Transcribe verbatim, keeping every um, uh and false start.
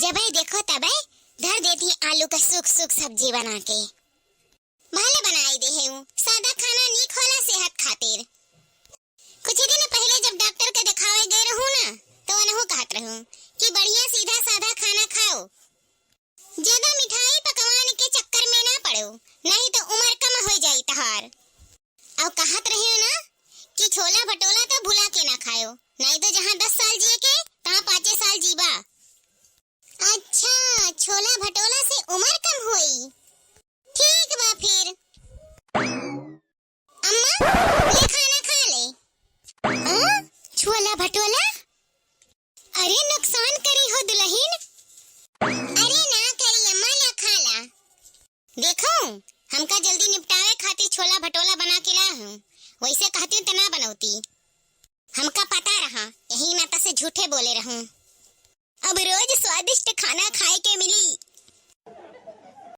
जबै देखो तबै धर देती आलू का सूख सूख सब्जी बना के। भले बनाई दे है ऊ, सादा खाना नीक होला सेहत खातिर। कुछ दिन पहिले जब डॉक्टर के देखावे गए रहू ना, तो उनहू कहत रहू कि बढ़िया सीधा सादा खाना खाओ, ज्यादा मिठाई पकवान के चक्कर में ना पड़ो, नहीं तो उम्र कम हो जाई तहार। और कहत रहे हो ना कि छोला भटोला तो भुला के ना खायो, नहीं तो जहाँ दस साल जिए के, तहाँ पाँचे साल जीबा। अच्छा, छोला भटोला से उम्र कम होई? ठीक बा फिर। अम्मा, ले खाना खा ले। हाँ? छोला भटोला? अरे नुकसान करी हो दुल्हन। अरे ना करी अम्मा, ला खा ला। देखो, हमका जल्दी निपटावे खातिर छोला भटोला बना के ला हूँ, वैसे कहती त ना बनौती। हमका पता रहा, यही नाता से झूठे बोले रहूँ। अब रोज स्वादिष्ट खाना खाए के मिली।